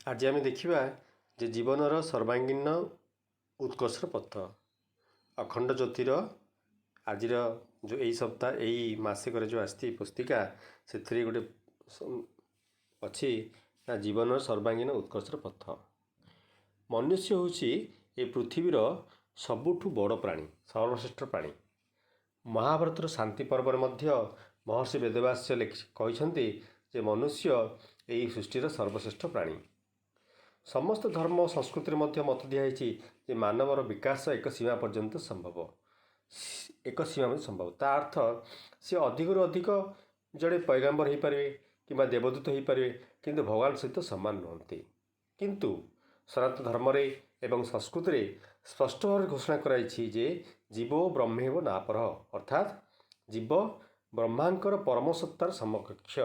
ଆଜି ଆମେ ଦେଖିବା ଯେ ଜୀବନର ସର୍ବାଙ୍ଗୀନ ଉତ୍କର୍ଷର ପଥ। ଅଖଣ୍ଡ ଜ୍ୟୋତିର ଆଜିର ଯେଉଁ ଏଇ ସପ୍ତାହ, ଏଇ ମାସିକରେ ଯେଉଁ ଆସିଛି ପୁସ୍ତିକା, ସେଥିରେ ଗୋଟେ ଅଛି ନା ଜୀବନର ସର୍ବାଙ୍ଗୀନ ଉତ୍କର୍ଷର ପଥ। ମନୁଷ୍ୟ ହେଉଛି ଏ ପୃଥିବୀର ସବୁଠୁ ବଡ଼ ପ୍ରାଣୀ, ସର୍ବଶ୍ରେଷ୍ଠ ପ୍ରାଣୀ। ମହାଭାରତର ଶାନ୍ତି ପର୍ବରେ ମଧ୍ୟ ମହର୍ଷି ବେଦବ୍ୟାସ ଲେଖି କହିଛନ୍ତି ଯେ ମନୁଷ୍ୟ ଏହି ସୃଷ୍ଟିର ସର୍ବଶ୍ରେଷ୍ଠ ପ୍ରାଣୀ। ସମସ୍ତ ଧର୍ମ ସଂସ୍କୃତିରେ ମଧ୍ୟ ମତ ଦିଆହେଇଛି ଯେ ମାନବର ବିକାଶ ଏକ ସୀମା ପର୍ଯ୍ୟନ୍ତ ସମ୍ଭବ, ଏକ ସୀମା ମଧ୍ୟ ସମ୍ଭବ। ତା ଅର୍ଥ ସେ ଅଧିକରୁ ଅଧିକ ଜଣେ ପୈଗମ୍ବର ହେଇପାରିବେ କିମ୍ବା ଦେବଦୂତ ହେଇପାରିବେ, କିନ୍ତୁ ଭଗବାନ ସହିତ ସମାନ ନୁହନ୍ତି। କିନ୍ତୁ ସନାତନ ଧର୍ମରେ ଏବଂ ସଂସ୍କୃତିରେ ସ୍ପଷ୍ଟ ଭାବରେ ଘୋଷଣା କରାଯାଇଛି ଯେ ଜୀବ ବ୍ରହ୍ମୈବ ନାପରଃ, ଅର୍ଥାତ୍ ଜୀବ ବ୍ରହ୍ମାଙ୍କର ପରମ ସତ୍ତାର ସମକକ୍ଷ।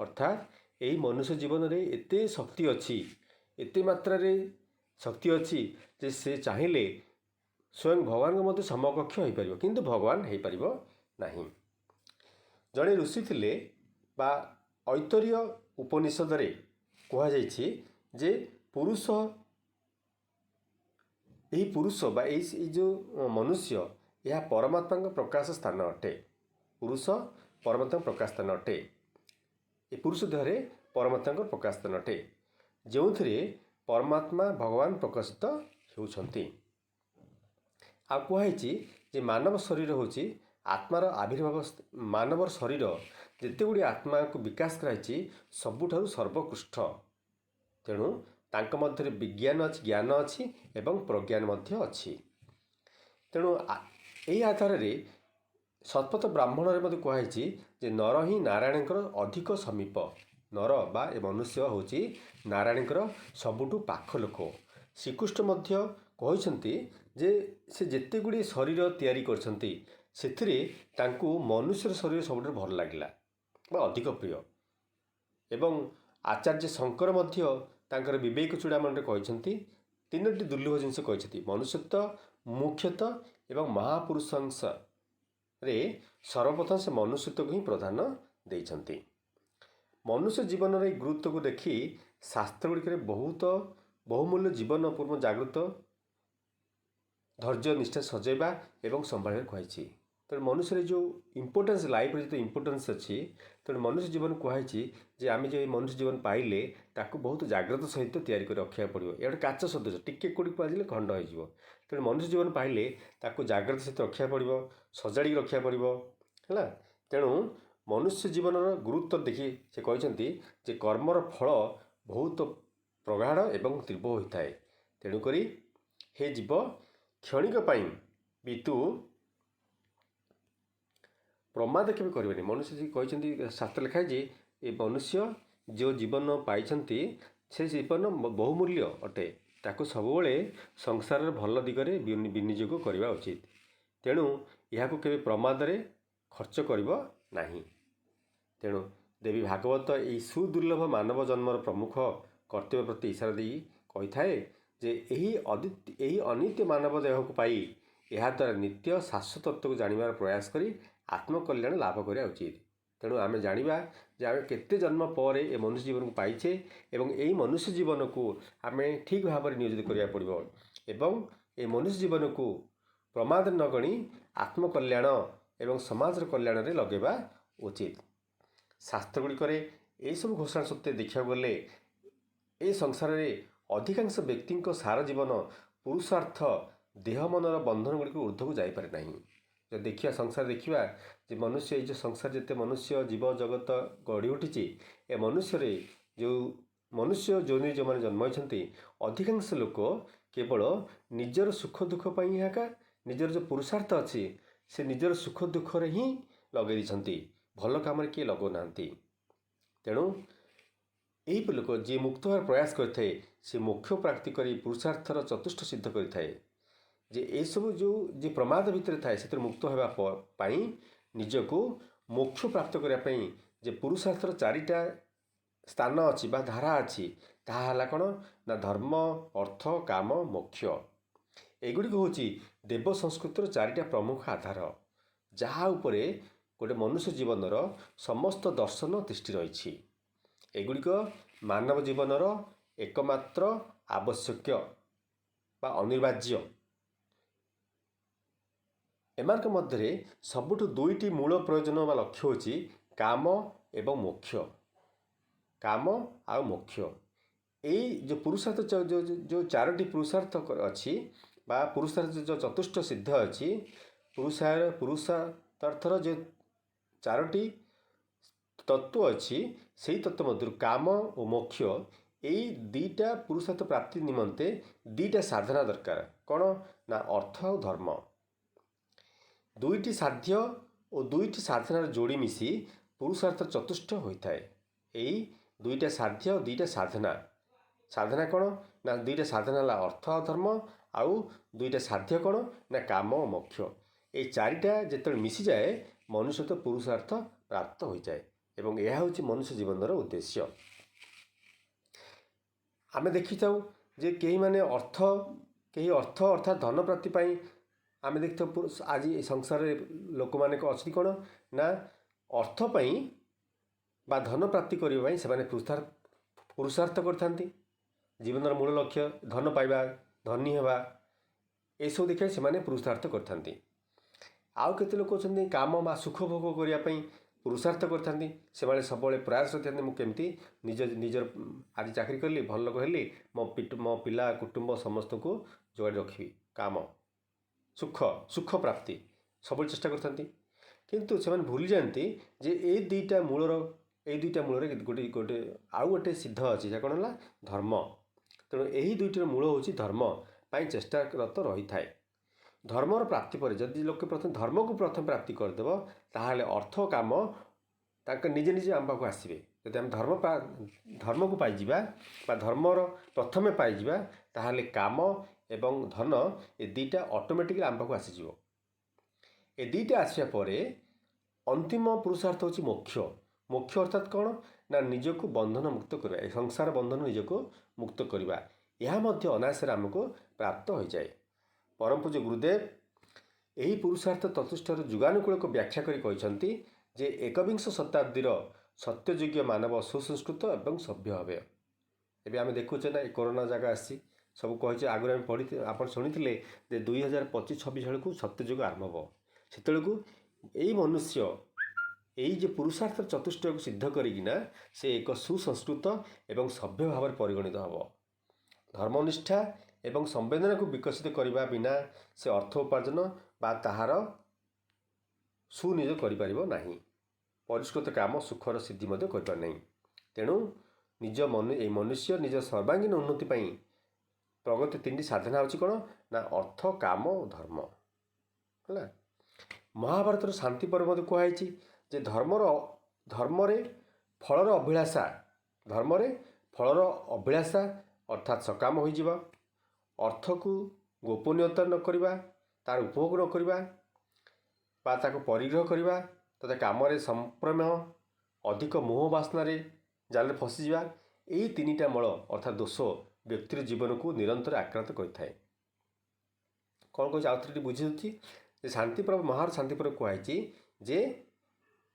ଅର୍ଥାତ୍ ଏହି ମନୁଷ୍ୟ ଜୀବନରେ ଏତେ ଶକ୍ତି ଅଛି, ଏତେ ମାତ୍ରାରେ ଶକ୍ତି ଅଛି ଯେ ସେ ଚାହିଁଲେ ସ୍ୱୟଂ ଭଗବାନଙ୍କ ମଧ୍ୟ ସମକକ୍ଷ ହୋଇପାରିବ, କିନ୍ତୁ ଭଗବାନ ହେଇପାରିବ ନାହିଁ। ଜଣେ ଋଷି ଥିଲେ ବା ଐତରୀୟ ଉପନିଷଦରେ କୁହାଯାଇଛି ଯେ ପୁରୁଷ, ଏହି ପୁରୁଷ ବା ଏଇ ଯେଉଁ ମନୁଷ୍ୟ, ଏହା ପରମାତ୍ମାଙ୍କ ପ୍ରକାଶ ସ୍ଥାନ ଅଟେ। ପୁରୁଷ ପରମାତ୍ମାଙ୍କ ପ୍ରକାଶ ସ୍ଥାନ ଅଟେ। ଏ ପୁରୁଷ ଦେହରେ ପରମାତ୍ମାଙ୍କ ପ୍ରକାଶ ସ୍ଥାନ ଅଟେ, ଯେଉଁଥିରେ ପରମାତ୍ମା ଭଗବାନ ପ୍ରକାଶିତ ହେଉଛନ୍ତି। ଆଉ କୁହାହେଇଛି ଯେ ମାନବ ଶରୀର ହେଉଛି ଆତ୍ମାର ଆବିର୍ଭାବ। ମାନବର ଶରୀର ଯେତେ ଗୁଡ଼ିଏ ଆତ୍ମାକୁ ବିକାଶ କରାଯାଇଛି, ସବୁଠାରୁ ସର୍ବୋତ୍କୃଷ୍ଟ। ତେଣୁ ତାଙ୍କ ମଧ୍ୟରେ ବିଜ୍ଞାନ ଅଛି, ଜ୍ଞାନ ଅଛି ଏବଂ ପ୍ରଜ୍ଞାନ ମଧ୍ୟ ଅଛି। ତେଣୁ ଏହି ଆଧାରରେ ଶତପଥ ବ୍ରାହ୍ମଣରେ ମଧ୍ୟ କୁହାହେଇଛି ଯେ ନର ହିଁ ନାରାୟଣଙ୍କର ଅଧିକ ସମୀପ। ନର ବା ଏ ମନୁଷ୍ୟ ହେଉଛି ନାରାୟଣଙ୍କର ସବୁଠୁ ପାଖ ଲୋକ। ଶ୍ରୀକୃଷ୍ଣ ମଧ୍ୟ କହିଛନ୍ତି ଯେ ସେ ଯେତେ ଗୁଡ଼ିଏ ଶରୀର ତିଆରି କରିଛନ୍ତି, ସେଥିରେ ତାଙ୍କୁ ମନୁଷ୍ୟର ଶରୀର ସବୁଠାରୁ ଭଲ ଲାଗିଲା ବା ଅଧିକ ପ୍ରିୟ। ଏବଂ ଆଚାର୍ଯ୍ୟ ଶଙ୍କର ମଧ୍ୟ ତାଙ୍କର ବିବେକ ଚୂଡ଼ାମଣିରେ କହିଛନ୍ତି, ତିନୋଟି ଦୁର୍ଲଭ ଜିନିଷ କହିଛନ୍ତି, ମନୁଷ୍ୟତ୍ୱ, ମୁଖ୍ୟତଃ ଏବଂ ମହାପୁରୁଷାଂଶରେ ସର୍ବପ୍ରଥମ ସେ ମନୁଷ୍ୟତ୍ୱକୁ ହିଁ ପ୍ରାଧାନ୍ୟ ଦେଇଛନ୍ତି। ମନୁଷ୍ୟ ଜୀବନର ଏହି ଗୁରୁତ୍ୱକୁ ଦେଖି ଶାସ୍ତ୍ର ଗୁଡ଼ିକରେ ବହୁତ ବହୁମୂଲ୍ୟ ଜୀବନ ପୂର୍ବ ଜାଗୃତ ଧୈର୍ଯ୍ୟ ନିଷ୍ଠା ସଜେଇବା ଏବଂ ସମ୍ଭାଳିବାକୁ କୁହାଯାଇଛି। ତେଣୁ ମନୁଷ୍ୟର ଯେଉଁ ଇମ୍ପୋର୍ଟାନ୍ସ, ଲାଇଫ୍ର ଯେତେ ଇମ୍ପୋର୍ଟାନ୍ସ ଅଛି, ତେଣୁ ମନୁଷ୍ୟ ଜୀବନ କୁହାଯାଇଛି ଯେ ଆମେ ଯେଉଁ ମନୁଷ୍ୟ ଜୀବନ ପାଇଲେ, ତାକୁ ବହୁତ ଜାଗ୍ରତ ସହିତ ତିଆରି କରି ରଖିବାକୁ ପଡ଼ିବ। ଏ ଗୋଟେ କାଚ ସଦୃଶ, ଟିକେ କେଉଁଠି ବାଜିଲେ ଖଣ୍ଡ ହେଇଯିବ। ତେଣୁ ମନୁଷ୍ୟ ଜୀବନ ପାଇଲେ ତାକୁ ଜାଗ୍ରତ ସହିତ ରଖିବାକୁ ପଡ଼ିବ, ସଜାଡ଼ିକି ରଖିବାକୁ ପଡ଼ିବ, ହେଲା। ତେଣୁ ମନୁଷ୍ୟ ଜୀବନର ଗୁରୁତ୍ୱ ଦେଖି ସେ କହିଛନ୍ତି ଯେ କର୍ମର ଫଳ ବହୁତ ପ୍ରଗାଢ଼ ଏବଂ ତୀବ୍ର ହୋଇଥାଏ। ତେଣୁକରି ହେ ଜୀବ, କ୍ଷଣିକ ପାଇଁ ବି ତୁ ପ୍ରମାଦ କେବେ କରିବେନି। ମନୁଷ୍ୟ ଯେ କହିଛନ୍ତି, ଶାସ୍ତ୍ର ଲେଖା ହେଇଛି, ଏ ମନୁଷ୍ୟ ଯେଉଁ ଜୀବନ ପାଇଛନ୍ତି, ସେ ଜୀବନ ବହୁମୂଲ୍ୟ ଅଟେ। ତାକୁ ସବୁବେଳେ ସଂସାରର ଭଲ ଦିଗରେ ବିନିଯୋଗ କରିବା ଉଚିତ। ତେଣୁ ଏହାକୁ କେବେ ପ୍ରମାଦରେ ଖର୍ଚ୍ଚ କରିବ ନାହିଁ। ତେଣୁ ଦେବୀ ଭାଗବତ ଏହି ସୁଦୁର୍ଲଭ ମାନବ ଜନ୍ମର ପ୍ରମୁଖ କର୍ତ୍ତବ୍ୟ ପ୍ରତି ଇଶାରା ଦେଇ କହିଥାଏ ଯେ ଏହି ଅନିତ୍ୟ ମାନବ ଦେହକୁ ପାଇ ଏହାଦ୍ୱାରା ନିତ୍ୟ ଶାଶ୍ୱତ ତତ୍ତ୍ୱକୁ ଜାଣିବାର ପ୍ରୟାସ କରି ଆତ୍ମକଲ୍ୟାଣ ଲାଭ କରିବା ଉଚିତ। ତେଣୁ ଆମେ ଜାଣିବା ଯେ ଆମେ କେତେ ଜନ୍ମ ପରେ ଏ ମନୁଷ୍ୟ ଜୀବନକୁ ପାଇଛେ ଏବଂ ଏହି ମନୁଷ୍ୟ ଜୀବନକୁ ଆମେ ଠିକ୍ ଭାବରେ ନିୟୋଜିତ କରିବାକୁ ପଡ଼ିବ ଏବଂ ଏ ମନୁଷ୍ୟ ଜୀବନକୁ ପ୍ରମାଦ ନ ଗଣି ଆତ୍ମକଲ୍ୟାଣ ଏବଂ ସମାଜର କଲ୍ୟାଣରେ ଲଗାଇବା ଉଚିତ। ଶାସ୍ତ୍ର ଗୁଡ଼ିକରେ ଏହିସବୁ ଘୋଷଣା ସତ୍ତ୍ୱେ ଦେଖିବାକୁ ଗଲେ ଏ ସଂସାରରେ ଅଧିକାଂଶ ବ୍ୟକ୍ତିଙ୍କ ସାରା ଜୀବନ ପୁରୁଷାର୍ଥ ଦେହ ମନର ବନ୍ଧନ ଗୁଡ଼ିକୁ ଉର୍ଦ୍ଧ୍ୱକୁ ଯାଇପାରେ ନାହିଁ। ଯଦି ଦେଖିବା, ସଂସାର ଦେଖିବା ଯେ ମନୁଷ୍ୟ, ଏଇ ଯେଉଁ ସଂସାର, ଯେତେ ମନୁଷ୍ୟ ଜୀବ ଜଗତ ଗଢ଼ି ଉଠିଛି, ଏ ମନୁଷ୍ୟରେ ଯେଉଁ ମନୁଷ୍ୟ ଯୋନି ଯେଉଁମାନେ ଜନ୍ମ ହୋଇଛନ୍ତି, ଅଧିକାଂଶ ଲୋକ କେବଳ ନିଜର ସୁଖ ଦୁଃଖ ପାଇଁ ଏକା, ନିଜର ଯେଉଁ ପୁରୁଷାର୍ଥ ଅଛି, ସେ ନିଜର ସୁଖ ଦୁଃଖରେ ହିଁ ଲଗାଇ ଦେଇଛନ୍ତି, ଭଲ କାମରେ କିଏ ଲଗାଉନାହାନ୍ତି। ତେଣୁ ଏହିପରି ଲୋକ ଯିଏ ମୁକ୍ତ ହେବାର ପ୍ରୟାସ କରିଥାଏ, ସେ ମୋକ୍ଷ ପ୍ରାପ୍ତି କରି ପୁରୁଷାର୍ଥର ଚତୁଷ୍ଟ ସିଦ୍ଧ କରିଥାଏ। ଯେ ଏସବୁ ଯେଉଁ ଯେ ପ୍ରମାଦ ଭିତରେ ଥାଏ, ସେଥିରୁ ମୁକ୍ତ ହେବା ପାଇଁ, ନିଜକୁ ମୋକ୍ଷ ପ୍ରାପ୍ତ କରିବା ପାଇଁ ଯେ ପୁରୁଷାର୍ଥର ଚାରିଟା ସ୍ଥାନ ଅଛି ବା ଧାରା ଅଛି, ତାହା ହେଲା କ'ଣ ନା ଧର୍ମ, ଅର୍ଥ, କାମ, ମୋକ୍ଷ। ଏଗୁଡ଼ିକ ହେଉଛି ଦେବ ସଂସ୍କୃତିର ଚାରିଟା ପ୍ରମୁଖ ଆଧାର, ଯାହା ଉପରେ ଗୋଟେ ମନୁଷ୍ୟ ଜୀବନର ସମସ୍ତ ଦର୍ଶନ ତିଷ୍ଠି ରହିଛି। ଏଗୁଡ଼ିକ ମାନବ ଜୀବନର ଏକମାତ୍ର ଆବଶ୍ୟକ ବା ଅନିବାର୍ଯ୍ୟ। ଏମାନଙ୍କ ମଧ୍ୟରେ ସବୁଠୁ ଦୁଇଟି ମୂଳ ପ୍ରୟୋଜନ ବା ଲକ୍ଷ୍ୟ ହେଉଛି କାମ ଏବଂ ମୋକ୍ଷ। କାମ ଆଉ ମୋକ୍ଷ। ଏଇ ଯେଉଁ ପୁରୁଷାର୍ଥ, ଯେଉଁ ଚାରୋଟି ପୁରୁଷାର୍ଥ ଅଛି ବା ପୁରୁଷାର୍ଥ ଯେଉଁ ଚତୁଷ୍ଟ ସିଦ୍ଧ ଅଛି, ପୁରୁଷାର୍ଥର ଯେଉଁ ଚାରୋଟି ତତ୍ତ୍ୱ ଅଛି, ସେଇ ତତ୍ତ୍ୱ ମଧ୍ୟରୁ କାମ ଓ ମୋକ୍ଷ, ଏଇ ଦୁଇଟା ପୁରୁଷାର୍ଥ ପ୍ରାପ୍ତି ନିମନ୍ତେ ଦୁଇଟା ସାଧନା ଦରକାର। କ'ଣ ନା ଅର୍ଥ ଆଉ ଧର୍ମ। ଦୁଇଟି ସାଧ୍ୟ ଓ ଦୁଇଟି ସାଧନାର ଯୋଡ଼ି ମିଶି ପୁରୁଷାର୍ଥ ଚତୁଷ୍ଟ ହୋଇଥାଏ। ଏଇ ଦୁଇଟା ସାଧ୍ୟ ଓ ଦୁଇଟା ସାଧନା। ସାଧନା କ'ଣ ନା ଦୁଇଟା ସାଧନା ହେଲା ଅର୍ଥ ଆଉ ଧର୍ମ, ଆଉ ଦୁଇଟା ସାଧ୍ୟ କ'ଣ ନା କାମ ଓ ମୋକ୍ଷ। ଏଇ ଚାରିଟା ଯେତେବେଳେ ମିଶିଯାଏ, ମନୁଷ୍ୟ ତ ପୁରୁଷାର୍ଥ ପ୍ରାପ୍ତ ହୋଇଯାଏ ଏବଂ ଏହା ହେଉଛି ମନୁଷ୍ୟ ଜୀବନର ଉଦ୍ଦେଶ୍ୟ। ଆମେ ଦେଖିଥାଉ ଯେ କେହିମାନେ ଅର୍ଥ, କେହି ଅର୍ଥ ଅର୍ଥାତ୍ ଧନ ପ୍ରାପ୍ତି ପାଇଁ ଆମେ ଦେଖିଥାଉ, ଆଜି ଏ ସଂସାରରେ ଲୋକମାନେ ଅଛନ୍ତି କ'ଣ ନା ଅର୍ଥ ପାଇଁ ବା ଧନ ପ୍ରାପ୍ତି କରିବା ପାଇଁ ସେମାନେ ପୁରୁଷାର୍ଥ କରିଥାନ୍ତି। ଜୀବନର ମୂଳ ଲକ୍ଷ୍ୟ ଧନ ପାଇବା, ଧନୀ ହେବା, ଏସବୁ ଦେଖିବା ସେମାନେ ପୁରୁଷାର୍ଥ କରିଥାନ୍ତି। ଆଉ କେତେ ଲୋକ ଅଛନ୍ତି, କାମ ବା ସୁଖ ଭୋଗ କରିବା ପାଇଁ ପୁରୁଷାର୍ଥ କରିଥାନ୍ତି। ସେମାନେ ସବୁବେଳେ ପ୍ରୟାସ କରିଥାନ୍ତି, ମୁଁ କେମିତି ନିଜ ନିଜର ଆଜି ଚାକିରି କଲି, ଭଲ ଲୋକ ହେଲି, ମୋ ପିଲା କୁଟୁମ୍ବ ସମସ୍ତଙ୍କୁ ଯୋଗାଡ଼ି ରଖିବି। କାମ, ସୁଖ, ସୁଖ ପ୍ରାପ୍ତି ସବୁବେଳେ ଚେଷ୍ଟା କରିଥାନ୍ତି। କିନ୍ତୁ ସେମାନେ ଭୁଲିଯାଆନ୍ତି ଯେ ଏଇ ଦୁଇଟା ମୂଳରେ ଗୋଟେ ଗୋଟେ ଆଉ ଗୋଟେ ସିଦ୍ଧ ଅଛି, ଯାହା କ'ଣ ହେଲା ଧର୍ମ। ତେଣୁ ଏହି ଦୁଇଟିର ମୂଳ ହେଉଛି ଧର୍ମ ପାଇଁ ଚେଷ୍ଟାରତ ରହିଥାଏ। ଧର୍ମର ପ୍ରାପ୍ତି ପରେ ଯଦି ଲୋକେ ପ୍ରଥମେ ଧର୍ମକୁ ପ୍ରଥମେ ପ୍ରାପ୍ତି କରିଦେବ, ତାହେଲେ ଅର୍ଥ କାମ ତାଙ୍କ ନିଜେ ନିଜେ ଆମ ପାଖକୁ ଆସିବେ। ଯଦି ଆମେ ଧର୍ମକୁ ପାଇଯିବା ବା ଧର୍ମର ପ୍ରଥମେ ପାଇଯିବା, ତାହେଲେ କାମ ଏବଂ ଧନ ଏ ଦୁଇଟା ଅଟୋମେଟିକଲି ଆମ ପାଖକୁ ଆସିଯିବ। ଏ ଦୁଇଟା ଆସିବା ପରେ ଅନ୍ତିମ ପୁରୁଷାର୍ଥ ହେଉଛି ମୋକ୍ଷ। ମୋକ୍ଷ ଅର୍ଥାତ୍ କ'ଣ ନା ନିଜକୁ ବନ୍ଧନ ମୁକ୍ତ କରିବା, ଏ ସଂସାର ବନ୍ଧନ ନିଜକୁ ମୁକ୍ତ କରିବା। ଏହା ମଧ୍ୟ ଅନାୟାସରେ ଆମକୁ ପ୍ରାପ୍ତ ହୋଇଯାଏ। ପରମ ପୂଜ୍ୟ ଗୁରୁଦେବ ଏହି ପୁରୁଷାର୍ଥ ଚତୁଷ୍ଟର ଯୁଗାନୁକୂଳକୁ ବ୍ୟାଖ୍ୟା କରି କହିଛନ୍ତି ଯେ ଏକବିଂଶ ଶତାବ୍ଦୀର ସତ୍ୟଯୁଗୀୟ ମାନବ ସୁସଂସ୍କୃତ ଏବଂ ସଭ୍ୟ ହେବ। ଏବେ ଆମେ ଦେଖୁଛେ ନା, ଏ କରୋନା ଜାଗା ଆସିଛି, ସବୁ କହିଛେ। ଆଗରୁ ଆମେ ପଢ଼ି, ଆପଣ ଶୁଣିଥିଲେ ଯେ 2025-26 ବେଳକୁ ସତ୍ୟଯୁଗ ଆରମ୍ଭ ହେବ। ସେତେବେଳକୁ ଏଇ ମନୁଷ୍ୟ ଏଇ ଯେ ପୁରୁଷାର୍ଥ ଚତୁଷ୍ଟୟକୁ ସିଦ୍ଧ କରିକିନା ସେ ଏକ ସୁସଂସ୍କୃତ ଏବଂ ସଭ୍ୟ ଭାବରେ ପରିଗଣିତ ହେବ। ଧର୍ମନିଷ୍ଠା ଏବଂ ସମ୍ବେଦନାକୁ ବିକଶିତ କରିବା ବିନା ସେ ଅର୍ଥ ଉପାର୍ଜନ ବା ତାହାର ସୁନିଯୋଗ କରିପାରିବ ନାହିଁ। ପରିଷ୍କୃତ କାମ ସୁଖର ସିଦ୍ଧି ମଧ୍ୟ କରିପାରେ ନାହିଁ। ତେଣୁ ନିଜ ଏଇ ମନୁଷ୍ୟ ନିଜ ସର୍ବାଙ୍ଗୀନ ଉନ୍ନତି ପାଇଁ ପ୍ରଗତି ତିନିଟି ସାଧନା ହେଉଛି କ'ଣ ନା ଅର୍ଥ, କାମ ଓ ଧର୍ମ। ହେଲା, ମହାଭାରତର ଶାନ୍ତି ପର୍ବ ମଧ୍ୟ କୁହାଯାଇଛି ଯେ ଧର୍ମରେ ଫଳର ଅଭିଳାଷା, ଧର୍ମରେ ଫଳର ଅଭିଳାଷା ଅର୍ଥାତ୍ ସକାମ ହୋଇଯିବା, ଅର୍ଥକୁ ଗୋପନୀୟତା ନ କରିବା, ତାର ଉପଭୋଗ ନ କରିବା ବା ତାକୁ ପରିଗ୍ରହ କରିବା ତଥା କାମରେ ସଂପ୍ରମେହ, ଅଧିକ ମୋହ ବାସନାରେ ଜାଲରେ ଫସିଯିବା, ଏଇ ତିନିଟା ମଳ ଅର୍ଥାତ୍ ଦୋଷ ବ୍ୟକ୍ତିର ଜୀବନକୁ ନିରନ୍ତର ଆକ୍ରାନ୍ତ କରିଥାଏ। କ'ଣ କହୁଛି, ଆଉ ଥରେ ଟିକେ ବୁଝି ଦେଉଛି ଯେ ଶାନ୍ତିପର୍ବ, ମହାଭାରତ ଶାନ୍ତିପର୍ବ କୁହାହେଇଛି ଯେ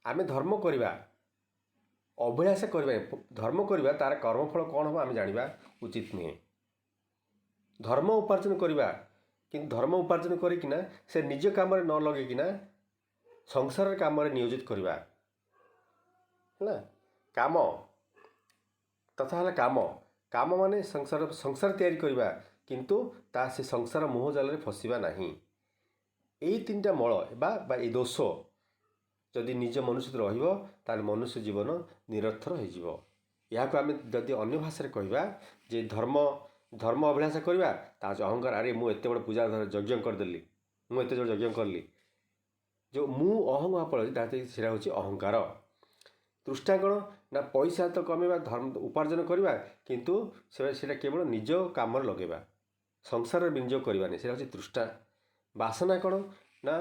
ଆମେ ଧର୍ମ କରିବା, ଅଭିଳାଷା କରିବା, ଧର୍ମ କରିବା, ତାର କର୍ମଫଳ କ'ଣ ହେବ ଆମେ ଜାଣିବା ଉଚିତ ନୁହେଁ। ଧର୍ମ ଉପାର୍ଜନ କରିବା, କିନ୍ତୁ ଧର୍ମ ଉପାର୍ଜନ କରିକିନା ସେ ନିଜ କାମରେ ନ ଲଗେଇକିନା ସଂସାର କାମରେ ନିୟୋଜିତ କରିବା। ହେଲା, କାମ ତଥା ହେଲା କାମ। କାମ ମାନେ ସଂସାର, ସଂସାର ତିଆରି କରିବା, କିନ୍ତୁ ତା ସେ ସଂସାର ମୋହ ଜାଲରେ ଫସିବା ନାହିଁ। ଏଇ ତିନିଟା ମଳ ବା ଏଇ ଦୋଷ ଯଦି ନିଜ ମନୁଷ୍ୟ ରହିବ, ତାହେଲେ ମନୁଷ୍ୟ ଜୀବନ ନିରର୍ଥର ହେଇଯିବ। ଏହାକୁ ଆମେ ଯଦି ଅନ୍ୟ ଭାଷାରେ କହିବା ଯେ ଧର୍ମ ଅଭିଳାଷା କରିବା, ତା ହେଉଛି ଅହଙ୍କାର। ଆରେ ମୁଁ ଏତେ ବଡ଼ ପୂଜା ଯଜ୍ଞ କରିଦେଲି, ମୁଁ ଏତେ ବଡ଼ ଯଜ୍ଞ କଲି, ଯେଉଁ ମୁଁ ଅହଂ ପଳାଉଛି, ତାହା ସେଇଟା ହେଉଛି ଅହଙ୍କାର। ତୃଷ୍ଣା କ'ଣ ନା ପଇସା ତ କମେଇବା, ଧର୍ମ ଉପାର୍ଜନ କରିବା, କିନ୍ତୁ ସେଇଟା କେବଳ ନିଜ କାମରେ ଲଗେଇବା, ସଂସାରରେ ବିନିଯୋଗ କରିବାନି, ସେଇଟା ହେଉଛି ତୃଷ୍ଣା। ବାସନା କ'ଣ ନା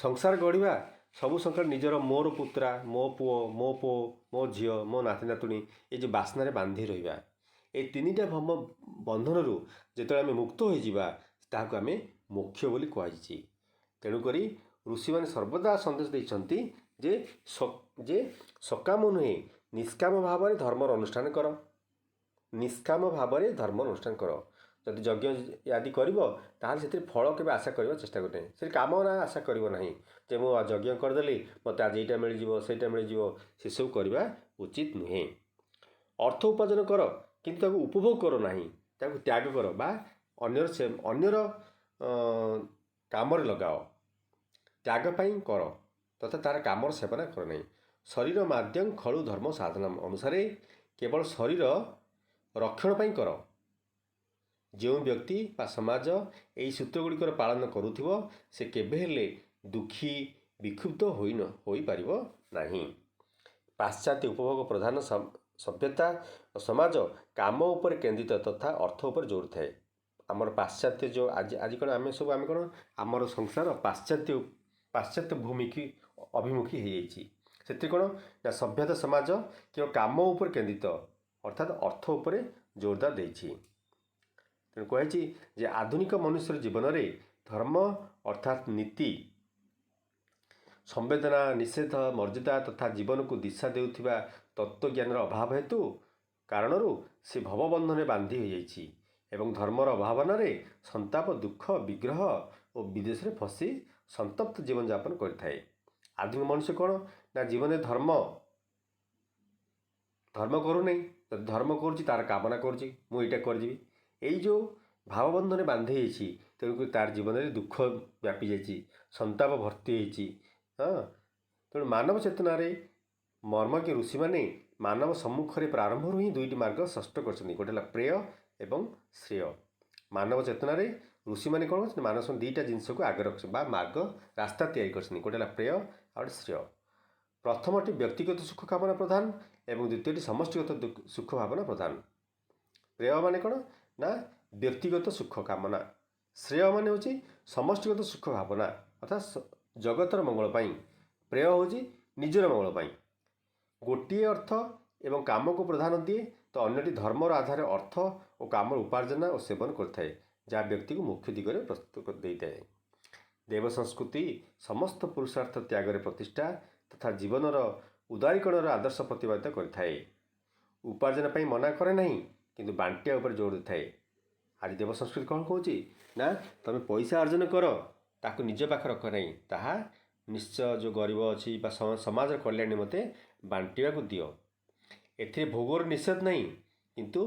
ସଂସାର ଗଢ଼ିବା, ସବୁ ସଂସାର ନିଜର, ମୋର ପୁତ୍ରା, ମୋ ପୁଅ, ମୋ ପୁଅ, ମୋ ଝିଅ, ମୋ ନାତି ନାତୁଣୀ, ଏ ଯେଉଁ ବାସନାରେ ବାନ୍ଧି ରହିବା। ଏଇ ତିନିଟା ଭ୍ରମ ବନ୍ଧନରୁ ଯେତେବେଳେ ଆମେ ମୁକ୍ତ ହୋଇଯିବା, ତାହାକୁ ଆମେ ମୋକ୍ଷ ବୋଲି କୁହାଯାଇଛି। ତେଣୁକରି ଋଷିମାନେ ସର୍ବଦା ସନ୍ଦେଶ ଦେଇଛନ୍ତି ଯେ ସକାମ ନୁହେଁ, ନିଷ୍କାମ ଭାବରେ ଧର୍ମର ଅନୁଷ୍ଠାନ କର। ନିଷ୍କାମ ଭାବରେ ଧର୍ମ ଅନୁଷ୍ଠାନ କର। ଯଦି ଯଜ୍ଞ ଆଦି କରିବ, ତାହେଲେ ସେଥିରେ ଫଳ କେବେ ଆଶା କରିବା ଚେଷ୍ଟା କରିବ ନାହିଁ। ସେଠି କାମନା ଆଶା କରିବ ନାହିଁ ଯେ ମୁଁ ଯଜ୍ଞ କରିଦେଲି, ମୋତେ ଆଜି ଏଇଟା ମିଳିଯିବ, ସେଇଟା ମିଳିଯିବ। ସେସବୁ କରିବା ଉଚିତ ନୁହେଁ। ଅର୍ଥ ଉପାର୍ଜନ କର, କିନ୍ତୁ ତାକୁ ଉପଭୋଗ କର ନାହିଁ। ତାକୁ ତ୍ୟାଗ କର ବା ଅନ୍ୟର ସେ ଅନ୍ୟର କାମରେ ଲଗାଅ। ତ୍ୟାଗ ପାଇଁ କର ତଥା ତା'ର କାମର ସେବନା କର ନାହିଁ। ଶରୀର ମାଦ୍ୟଂ ଖଳୁ ଧର୍ମ ସାଧନ ଅନୁସାରେ କେବଳ ଶରୀର ରକ୍ଷଣ ପାଇଁ କର। ଯେଉଁ ବ୍ୟକ୍ତି ବା ସମାଜ ଏହି ସୂତ୍ର ଗୁଡ଼ିକର ପାଳନ କରୁଥିବ, ସେ କେବେ ହେଲେ ଦୁଃଖୀ ବିକ୍ଷୁବ୍ଧ ହୋଇ ହୋଇପାରିବ ନାହିଁ। ପାଶ୍ଚାତ୍ୟ ଉପଭୋଗ ପ୍ରଧାନ ସଭ୍ୟତା ଓ ସମାଜ କାମ ଉପରେ କେନ୍ଦ୍ରିତ ତଥା ଅର୍ଥ ଉପରେ ଜୋର ଥାଏ। ଆମର ପାଶ୍ଚାତ୍ୟ ଯେଉଁ ଆଜି ଆଜି କ'ଣ ଆମେ ସବୁ ଆମେ କ'ଣ ଆମର ସଂସାର ପାଶ୍ଚାତ୍ୟ ଭୂମିକି ଅଭିମୁଖୀ ହେଇଯାଇଛି। ସେଥିରେ କ'ଣ ନା ସଭ୍ୟତା ସମାଜ କେବଳ କାମ ଉପରେ କେନ୍ଦ୍ରିତ, ଅର୍ଥାତ୍ ଅର୍ଥ ଉପରେ ଜୋରଦାର ଦେଇଛି। ତେଣୁ କୁହାଯାଇଛି ଯେ ଆଧୁନିକ ମନୁଷ୍ୟର ଜୀବନରେ ଧର୍ମ ଅର୍ଥାତ୍ ନୀତି, ସମ୍ବେଦନା, ନିଷେଧ, ମର୍ଯ୍ୟାଦା ତଥା ଜୀବନକୁ ଦିଶା ଦେଉଥିବା ତତ୍ତ୍ୱଜ୍ଞାନର ଅଭାବ ହେତୁ କାରଣରୁ ସେ ଭବବନ୍ଧନରେ ବାନ୍ଧି ହୋଇଯାଇଛି ଏବଂ ଧର୍ମର ଅଭାବନାରେ ସନ୍ତାପ, ଦୁଃଖ, ବିଗ୍ରହ ଓ ବିଦେଶରେ ଫସି ସନ୍ତପ୍ତ ଜୀବନଯାପନ କରିଥାଏ। ଆଧୁନିକ ମନୁଷ୍ୟ କ'ଣ ନା ଜୀବନରେ ଧର୍ମ କରୁନାହିଁ। ଯଦି ଧର୍ମ କରୁଛି, ତାର କାମନା କରୁଛି, ମୁଁ ଏଇଟା କରିଯିବି। ଏଇ ଯେଉଁ ଭାବବନ୍ଧନରେ ବାନ୍ଧି ହେଇଛି, ତେଣୁକରି ତାର ଜୀବନରେ ଦୁଃଖ ବ୍ୟାପି ଯାଇଛି, ସନ୍ତାପ ଭର୍ତ୍ତି ହେଇଛି। ହଁ, ତେଣୁ ମାନବ ଚେତନାରେ ମର୍ମଜ୍ଞ ଋଷିମାନେ ମାନବ ସମ୍ମୁଖରେ ପ୍ରାରମ୍ଭରୁ ହିଁ ଦୁଇଟି ମାର୍ଗ ସ୍ପଷ୍ଟ କରିଛନ୍ତି। ଗୋଟେ ହେଲା ପ୍ରେୟ ଏବଂ ଶ୍ରେୟ। ମାନବ ଚେତନାରେ ଋଷିମାନେ କ'ଣ କରିଛନ୍ତି? ମାନବ ଦୁଇଟା ଜିନିଷକୁ ଆଗରେ ରଖିଛନ୍ତି ବା ମାର୍ଗ ରାସ୍ତା ତିଆରି କରିଛନ୍ତି। ଗୋଟେ ହେଲା ପ୍ରେୟ ଆଉ ଗୋଟେ ଶ୍ରେୟ। ପ୍ରଥମଟି ବ୍ୟକ୍ତିଗତ ସୁଖ କାମନା ପ୍ରଧାନ ଏବଂ ଦ୍ୱିତୀୟଟି ସମଷ୍ଟିଗତ ସୁଖ ଭାବନା ପ୍ରଧାନ। ପ୍ରେୟ ମାନେ କ'ଣ ନା ବ୍ୟକ୍ତିଗତ ସୁଖ କାମନା। ଶ୍ରେୟ ମାନେ ହେଉଛି ସମଷ୍ଟିଗତ ସୁଖ ଭାବନା, ଅର୍ଥାତ୍ ଜଗତର ମଙ୍ଗଳ ପାଇଁ। ପ୍ରେୟ ହେଉଛି ନିଜର ମଙ୍ଗଳ ପାଇଁ। ଗୋଟିଏ ଅର୍ଥ ଏବଂ କାମକୁ ପ୍ରାଧାନ୍ୟ ଦିଏ ତ ଅନ୍ୟଟି ଧର୍ମର ଆଧାରରେ ଅର୍ଥ ଓ କାମର ଉପାର୍ଜନ ଓ ସେବନ କରିଥାଏ, ଯାହା ବ୍ୟକ୍ତିକୁ ମୁଖ୍ୟ ଦିଗରେ ପ୍ରସ୍ତୁତ ଦେଇଥାଏ। ଦେବ ସଂସ୍କୃତି ସମସ୍ତ ପୁରୁଷାର୍ଥ ତ୍ୟାଗରେ ପ୍ରତିଷ୍ଠା ତଥା ଜୀବନର ଉଦାରୀକରଣର ଆଦର୍ଶ ପ୍ରତିପାଦିତ କରିଥାଏ। ଉପାର୍ଜନ ପାଇଁ ମନା କରେ ନାହିଁ, କିନ୍ତୁ ବାଣ୍ଟିବା ଉପରେ ଜୋର ଦେଇଥାଏ। ଆଜି ଦେବ ସଂସ୍କୃତି କ'ଣ କହୁଛି ନା ତୁମେ ପଇସା ଅର୍ଜନ କର, ତାକୁ ନିଜ ପାଖରେ ରଖ ନାହିଁ, ତାହା ନିଶ୍ଚୟ ଯେଉଁ ଗରିବ ଅଛି ବା ସମାଜର କଲ୍ୟାଣ ନିମନ୍ତେ ବାଣ୍ଟିବାକୁ ଦିଅ। ଏଥିରେ ଭୋଗର ନିଷେଧ ନାହିଁ, କିନ୍ତୁ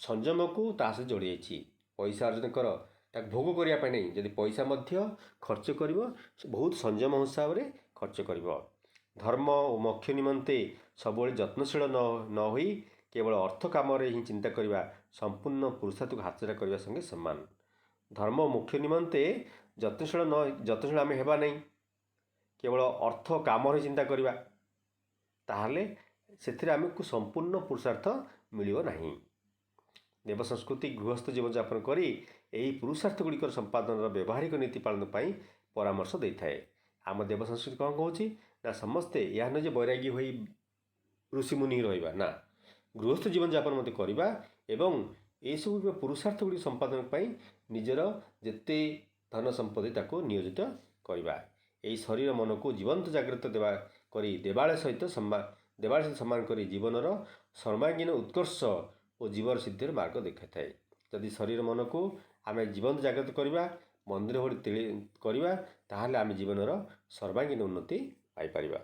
ସଂଯମକୁ ତା ସହିତ ଯୋଡ଼ି ଯାଇଛି। ପଇସା ଅର୍ଜନ କର, ତାକୁ ଭୋଗ କରିବା ପାଇଁ ନାହିଁ। ଯଦି ପଇସା ମଧ୍ୟ ଖର୍ଚ୍ଚ କରିବ, ବହୁତ ସଂଯମ ହିସାବରେ ଖର୍ଚ୍ଚ କରିବ। ଧର୍ମ ଓ ମୋକ୍ଷ ନିମନ୍ତେ ସବୁବେଳେ ଯତ୍ନଶୀଳ ନ ହୋଇ କେବଳ ଅର୍ଥ କାମରେ ହିଁ ଚିନ୍ତା କରିବା ସମ୍ପୂର୍ଣ୍ଣ ପୁରୁଷାର୍ଥକୁ ହାତଛଡ଼ା କରିବା ସଙ୍ଗେ ସମାନ। ଧର୍ମ ମୋକ୍ଷ ନିମନ୍ତେ ଯତ୍ନଶୀଳ ନ ଯତ୍ନଶୀଳ ଆମେ ହେବା ନାହିଁ, କେବଳ ଅର୍ଥ କାମରେ ଚିନ୍ତା କରିବା, ତାହେଲେ ସେଥିରେ ଆମକୁ ସମ୍ପୂର୍ଣ୍ଣ ପୁରୁଷାର୍ଥ ମିଳିବ ନାହିଁ। ଦେବ ସଂସ୍କୃତି ଗୃହସ୍ଥ ଜୀବନଯାପନ କରି ଏହି ପୁରୁଷାର୍ଥ ଗୁଡ଼ିକର ସମ୍ପାଦନର ବ୍ୟବହାରିକ ନୀତି ପାଳନ ପାଇଁ ପରାମର୍ଶ ଦେଇଥାଏ। ଆମ ଦେବ ସଂସ୍କୃତି କ'ଣ କହୁଛି ନା ସମସ୍ତେ ଏହା ନୁହେଁ ଯେ ବୈରାଗୀ ହୋଇ ଋଷିମୁନି ରହିବା, ନା, ଗୃହସ୍ଥ ଜୀବନଯାପନ ମଧ୍ୟ କରିବା ଏବଂ ଏସବୁ ପୁରୁଷାର୍ଥ ଗୁଡ଼ିକ ସମ୍ପାଦନ ପାଇଁ ନିଜର ଯେତେ ଧନ ସମ୍ପତ୍ତି ତାକୁ ନିୟୋଜିତ କରିବା। ଏହି ଶରୀର ମନକୁ ଜୀବନ୍ତ ଜାଗ୍ରତ ଦେବା କରି ଦେବାଳୟ ସହିତ ସମାନ କରି ଜୀବନର ସର୍ବାଙ୍ଗୀନ ଉତ୍କର୍ଷ ଓ ଜୀବନ ସିଦ୍ଧିର ମାର୍ଗ ଦେଖାଇଥାଏ। ଯଦି ଶରୀର ମନକୁ ଆମେ ଜୀବନ୍ତ ଜାଗ୍ରତ କରିବା, ମନ୍ଦିର ଭଳି କରିବା, ତାହେଲେ ଆମେ ଜୀବନର ସର୍ବାଙ୍ଗୀନ ଉନ୍ନତି ପାଇପାରିବା।